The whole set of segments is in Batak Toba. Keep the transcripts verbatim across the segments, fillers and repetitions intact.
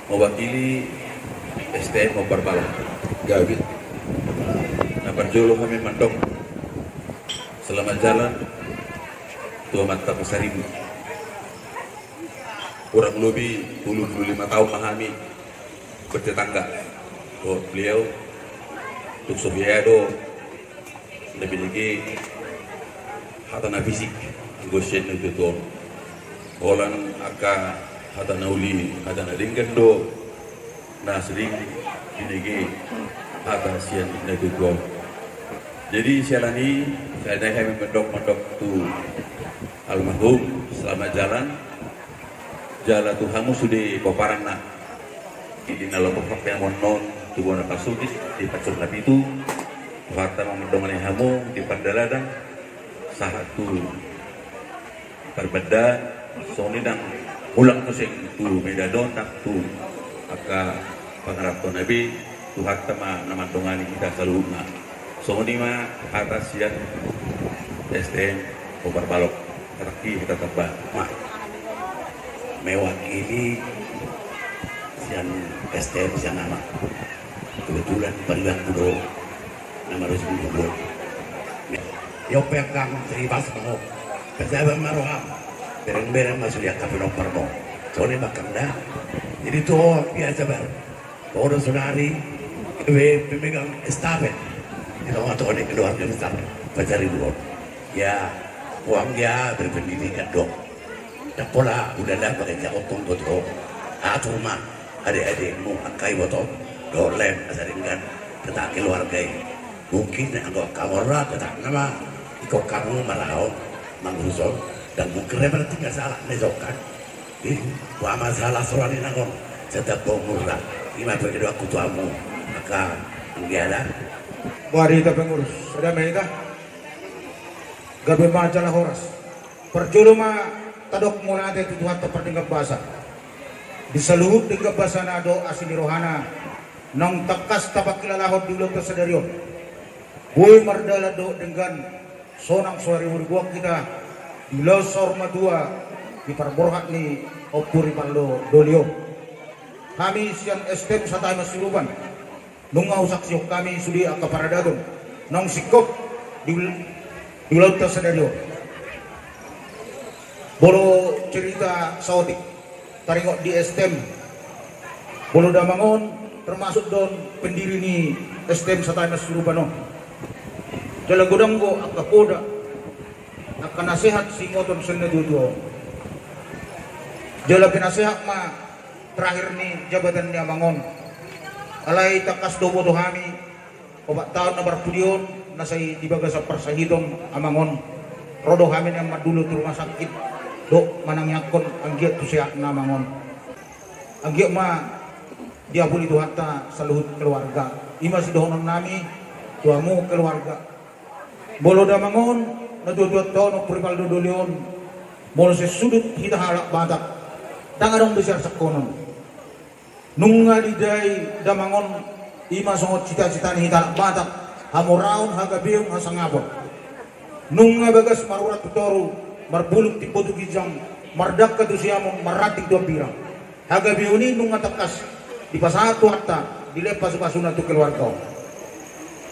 Mewakili S T M Ompar Balok. Gabe. Na parjolo hami mandok selamat jalan tu Amanta Pasaribu. Kurang lobi tolu pulu lima taon ma hami bertetangga dohot beliau. Tung so biaya do na binege hata na fisik, anggo sian na tuatua on. Holan angka hata na uli, hata na denggan do na sering binege hata sian na tuatua on. Jadi siala ni, siala ni hami mandok-mandok tu almarhum, selamat jalan. Jala tu hamu sude pomparanna. Di na lopo hak pe amon non tu bona pasugis di pansur na pitu. Tuhan ta ma mandongani hamu di pardalanan sahat tu parbandaan. Songon i ndang mulak muse tu Medan on, ndang tu angka pangarapon na be. Tuhan ta ma na mandongani hita saluhutna. Songon i ma hata sian S T M Ompar Balok. Hata ki hita tamba ma mewakili sian S T M sian ama. Kebetulan paribanku do na marusung do. Io pe angkang, terima kasih ma ho. Pejabat ma roham. Bereng-bereng ma sude angka pinomparmu. Songon i ma angkang da. Jadi tu ho biasa bar Bodo saudari, be pemegang estafet di tonga-tonga ni keluarga besar Pasaribu on. Ya, uang dia berpendidikan dong. Ndang pola udah lah pakai jago penggoto. Atur ma adek-adekmu, angka ibotom dohot lem asa denggan tentang keluarga i. Mungkin anggo angka mora tetap nama ikut kamu maraon manguruson dan mungkin mereka tinggal salah mesokan. Ih, ua masalah soal ni nangkon. Sedap bau murah. Ima pe kedo aku tuamu. Maka anggiala. Buat hita pengurus. Ada main dah. Gabe ma jala horas. Parjolo ma tadok mauliate tu Tuhanta pardenggan basa. Di saluhut denggan basa na do asi ni rohana. Naung tangkas tapangkilalahon di ulaonta sadari on. Boi mardalan dohot denggan. Sonang so haribu-ribuan hita di ulaon saur matua di parborhat ni Ompu Ripaldo Dolion. Hami sian S T M Satahi Masiruban, nunga husaksihon hami sude angka paradaton naung singkop di ul-, di ulaonta sadari on. Molo cerita saotik taringot di S T M. Molo damang on termasuk do on pendiri ni S T M Satahi Masiruban on. Jala godang do angka poda, angka nasehat siingoton sian na tuatua on. Jala pinasehat ma terakhir ni jabatan ni amang on. Alai tangkas do huboto hami, opat taon na parpudi on na sai di bagasan parsahiton amang on. Ro do hami nian mandulu tu rumah sakit dohot manangiangkon anggiat tu sehatna amang on. Anggiat ma diapuli Tuhanta saluhut keluarga. Ima sidohonon nami tu hamu keluarga. Molo damang on na tuatua on, Ompu Ripaldo Dolion, molo sian sudut hita halak Batak, ndang adong be siarsangkonon. Nunga didai damang on, ima songon cita-cita ni hita halak Batak, hamoraon, hagabeon, hasangapon. Nunga bagas marurat tu toru, marbulung timbo tu ginjang, mardangka tu siamun, marranting tu hambirang. Hagabeon i nunga tangkas dipasahat Tuhanta, dilehon pasupasuna tu keluarga on.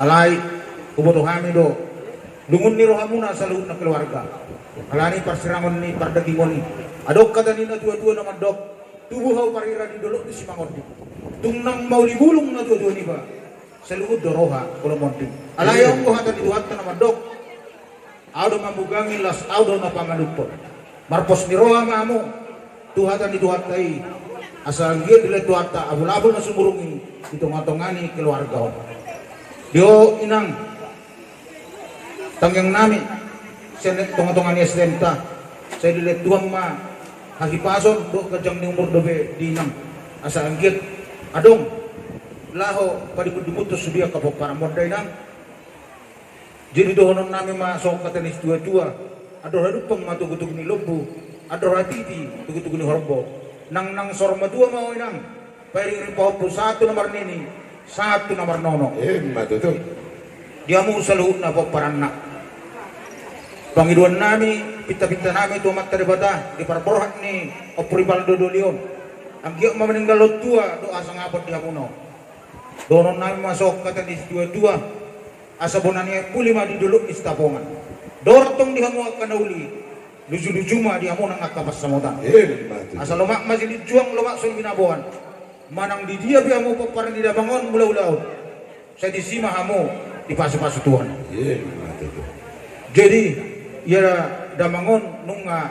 Alai huboto hami do lungun ni rohamuna saluhutna keluarga. Alani parsirangon ni pardagingon i. Adong hata ni na tuatua na mandok, tubu hau parira di dolok ni Simangonding. Tung naung mauli bulung na tuatua niba, saluhut do roha molo monding. Alai on do hata ni Tuhanta na mandok, ahu do mamugangi, las ahu do na pamalumhon. Marpos ni roha ma hamu tu hata ni Tuhanta i, asa anggiat dilehon Tuhanta abulabul na sumurung i di tongatonga ni keluarga on. Dio inang, tangiang nami sian tongatonga ni S T M-ta, sai dilehon Tuhan ma hahipason dohot ganjang ni umur dope di inang, asa anggiat adong laho padiputdiputhon sude angka pomparanmon da inang. Jadi dohonon nami ma songon hata ni situatua, andor hadumpang ma togutogu ni lombu, andor hatiti togutogu ni horbo. Nangnang saur matua ma ho inang, pairingiring pahompu sahat tu na marnini, sahat tu na marnono. Ima tutu. Di hamu saluhutna pomparanna. Pangidoan nami, pintapinta nami tu Amanta Debata di parborhat ni Ompu Ripaldo Dolion. Anggiat ma maninggalhon tua dohot hasangapon di hamuna on. Dohonon nami ma songon hata ni situatua: Asa bona ni aek puli ma di dolok ni Sitapongan. Dohot tong di hamu angka na uli, luju-luju ma di hamu nang angka pansamotan. Asa lomak ma silinjuang, lomak so di binaboan. Manang di dia pe hamu pomparan ni damang on mangula ulaon, sai disi ma hamu dipasu-pasu Tuhan. Jadi ia damang on nunga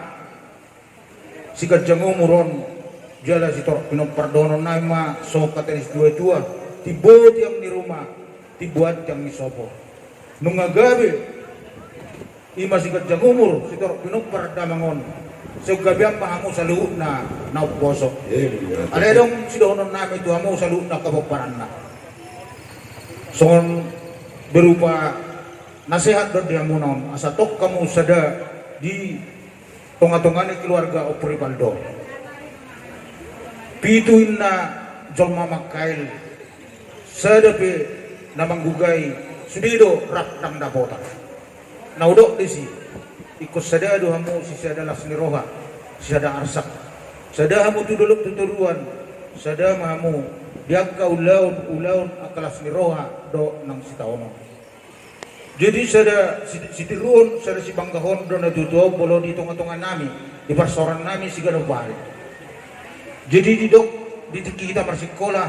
siganjang umur on jala sitorop pinompar. Dohonon nami ma songon hata ni situatua: Timbo tiang ni ruma, timbo an tiang ni sopo. Nunga gabe i ma siganjang umur sitorop pinompar damang on, sai gabean ma hamu saluhutna na umposo. Alai adong sidohonon nami tu hamu saluhutna angka pomparanna. Songon berupa nasehat do di hamuna on, asa tong hamu sada di tonga-tonga ni keluarga Ompu Ripaldo. Pitu inna jolma mangkail, sada pe na manggugai, sude do rap ndang dapotan. Na hudok disi, ingkon sada do hamu sisada las ni roha, sisada arsak. Sada hamu tu dolok tu toruan, sada ma hamu di angka ulaon, ulaon angka las ni roha dohot nang sitaonon. Jadi sada si-, sitiruon, sada sipanggahon do na tutu on molo di tonga-tonga nami, di parsaoran nami siganup ari. Jadi didok di tingki hita marsikola: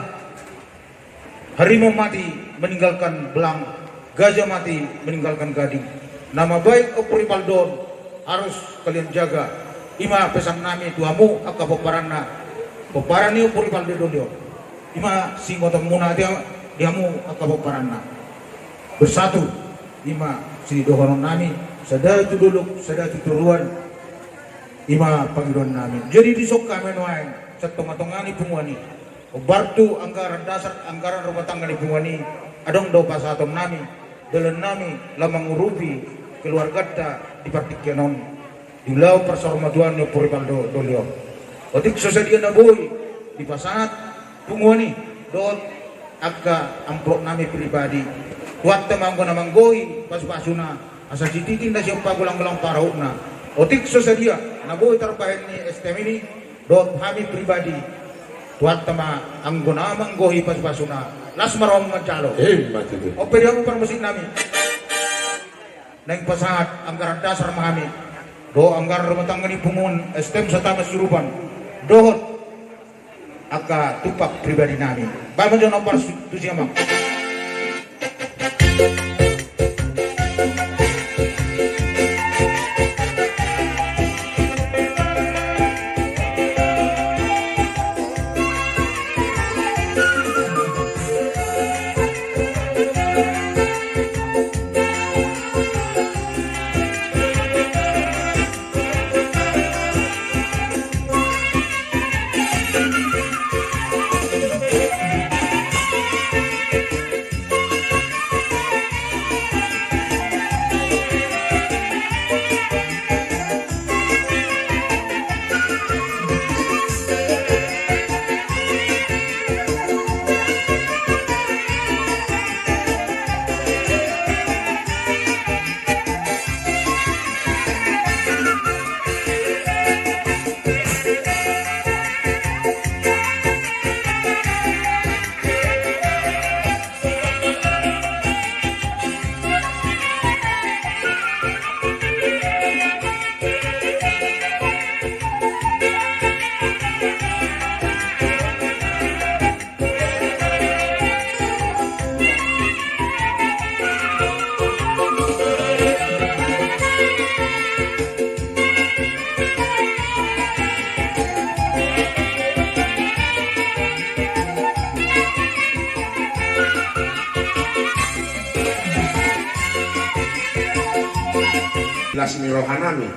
Harimau mati meninggalkan belang, gajah mati meninggalkan gading. Na mabaen Ompu Ripaldo on harus kalian jaga. I ma pesan nami tu hamu angka pomparanna, pomparan ni Ompu Ripaldo Doli on. I ma siingotonmuna di, di hamu angka pomparanna. Bersatu, i ma sidohonon nami, sada tu dolok, sada tu toruan. I ma pangidoan nami. Jadi dison hami nuaeng sian tonga-tonga ni punguan i, hombar tu anggaran dasar, anggaran rumah tangga ni punguan i, adong do pasahaton nami, dalan nami laho mangurupi keluarganta di partingkian on, di ulaon parsaurmatuaon ni Ompu Ripaldo Doli on. Otik so sadia na boi dipasahat punguan i dohot angka amplop nami pribadi, Tuhanta ma anggo na manggohi pasu-pasuna, asa sititi na sian pagulang-gulang parahutna. Otik so sadia na boi tarbahen ni S T M i dohot hami pribadi, Tuhanta ma anggo na manggohi pasu-pasuna. Las ma roham manjalo. Ima tutu. On pe di hamu parmusik nami. Naeng pasahat anggaran dasar ma hami dohot anggaran rumah tangga ni punguan S T M Sataman Suruban dohot angka tumpak pribadi nami. Baen ma jo na hombar tu si amang. Las ni roha nami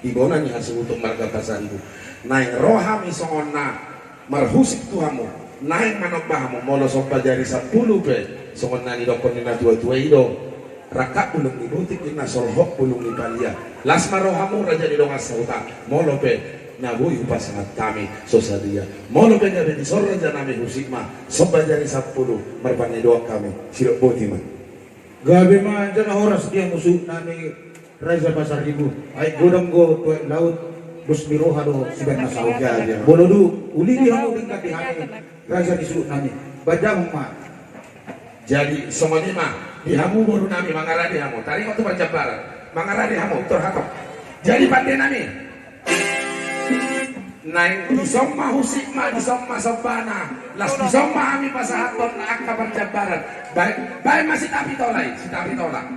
di bona ni hasuhuton marga Pasaribu. Naeng ro hami songon na marhusip tu hamu, naeng manomba hamu, molo somba jari sampulu pe, songon na nidokkon ni na tua-tua i do: Rangkap bulung ni butik, ninna, solhot bulung ni palia. Las ma rohamu raja ni dongan sahuta, molo pe na boi hupasahat hami so sadia. Molo pe gabe dison raja nami, husip ma, somba jari sampulu, marpangidoan hami, sidok boti ma. Gabe ma jala horas di hamu suhut nami raja Pasaribu. Aek godang do tu aek laut, Bos ni roha do sibaen na saut. Iya, iya. Molo dung, ulingi hamu denggan di hami, raja ni suhut nami. Baen damang ma. Jadi songon i ma, di hamu boru nami, mangarade hamu. Taringot tu parjambaran. Mangarade hamu, tor hatop. Jadi pande nami. Naeng dison ma husip ma, dison ma sombana. Laos dison ma hami pasahathon angka parjambaran. Baen, baen ma si Tapitola i, si Tapitola.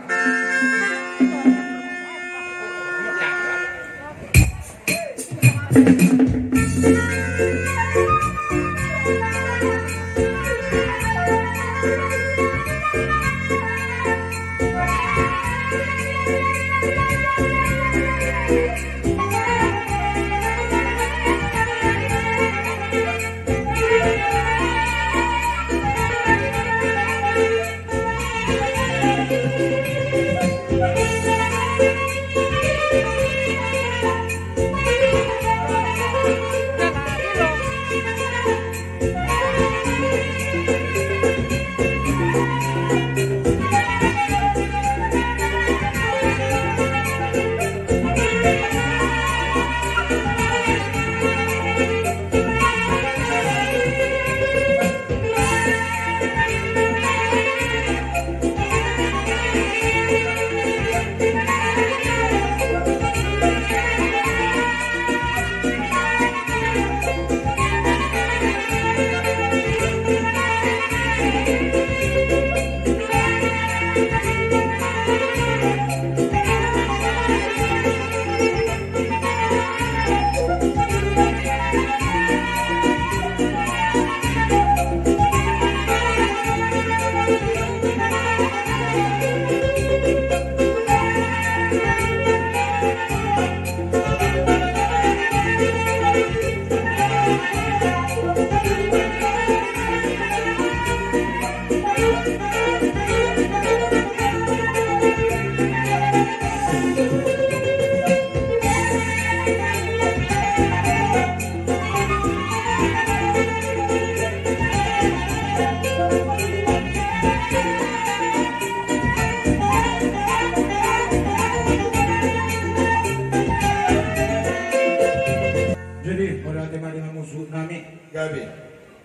Jadi, mauliate ma di hamu suhut nami. Gabe.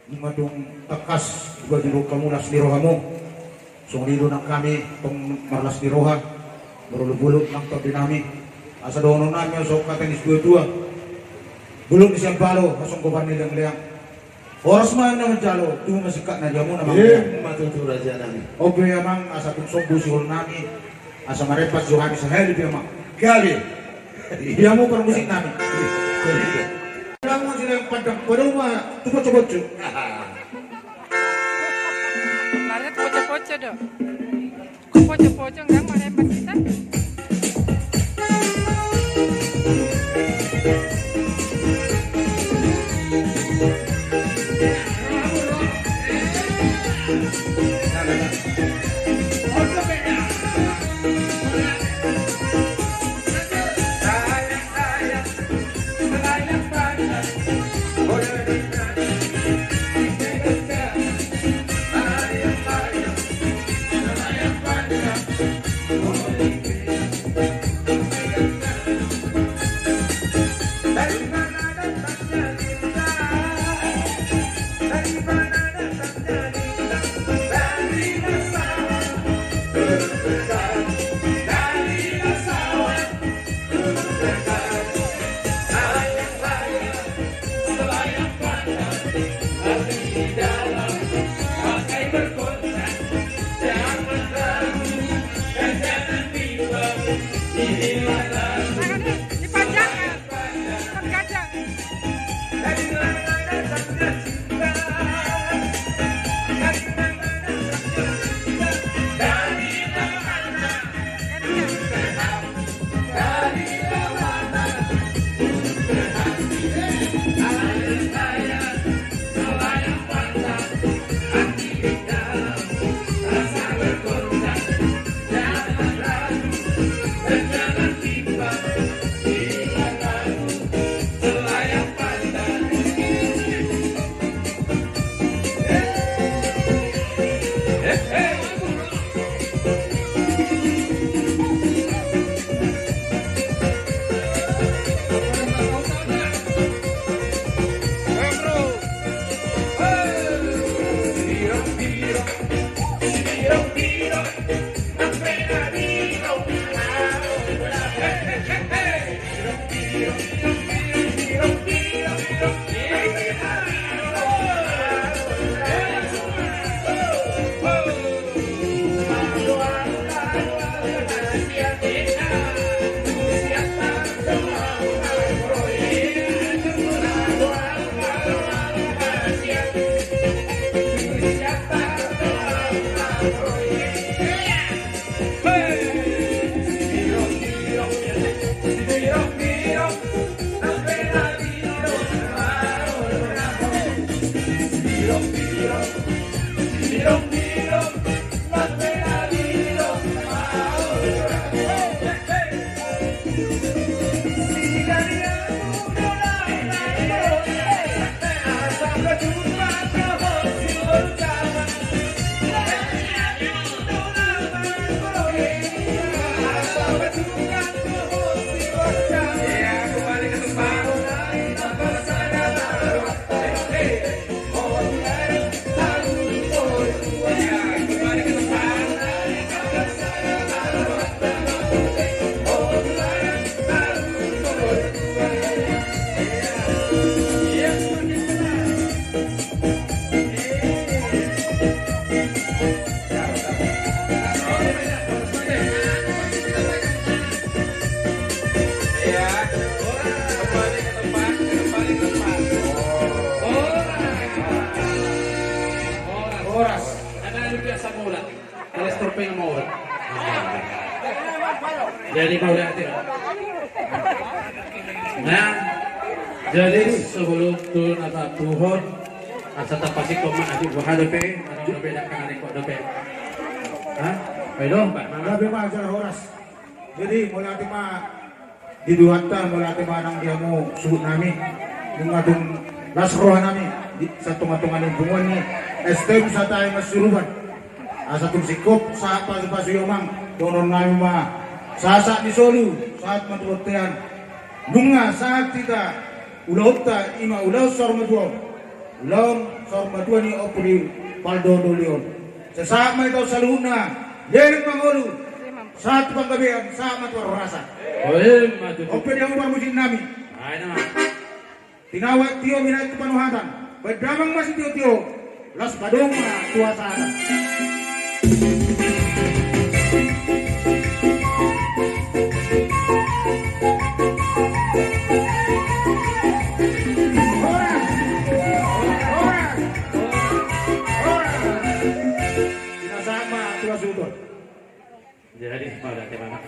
Ima dung tangkas, gabe do hamu las ni rohamu. Songon i do nang hami tong marlas ni roha. Marolopolop nang tondi nami. Asa dohonon nami ma songon hata ni situatua. Bolon ni siambalo, hasonggopan ni leangleang. Horas ma na manjalo, tubu ma singkat na di hamu na mangleang. Ima tutu raja nami. On pe amang, asa tung sombu sihol nami. Asa marempat jo hami sahali pe amang. Gabe. Di hamu parmusik nami. Gabe. Di hamu silang pandang, padahal ma tu poco-poco. Lari tu poco-poco do. Ku poco-poco ndang marempat hita. Horas. Ada anu biasa mula. Kalau stropeng mau. Jadi mau lihat ya. Nah, jadi sebelum turun apa pohon, asa tapasik koma adi buah dope, ada udah beda kan adi kok dope. Hah? Ayo dong, Pak. Mangga be ma acara horas. Jadi mauliate ma di Tuhanta, mauliate ma nang di hamu suhut nami. Nunga tung las roha nami di satonga-tonga ni punguan ni S T M Satae Masuruban. Asa tung singkop sahat pasu-pasu i amang, dohonon nami ma sahat-sahat ni solu, sahat ma tu bontean. Nunga sahat hita ulaonta, ima ulaon saur matua on. Ulaon saur matua ni ompu ni pardohot-dohot on. Sai sahat ma hita on saluhutna, leleng mangolu. Sahat tu panggabean, sahat ma tu parhorasan. Oke, maju. On pe di hamu parmusik nami. Ayo, nama. Tinawat tio, minait tu panuhatan. Baen damang ma sitio-tio. Laos padomu ma tu hasahatan. Horas! Horas! Horas! Pinasahat ma tu hasuhuton. Jadi, pada kemana?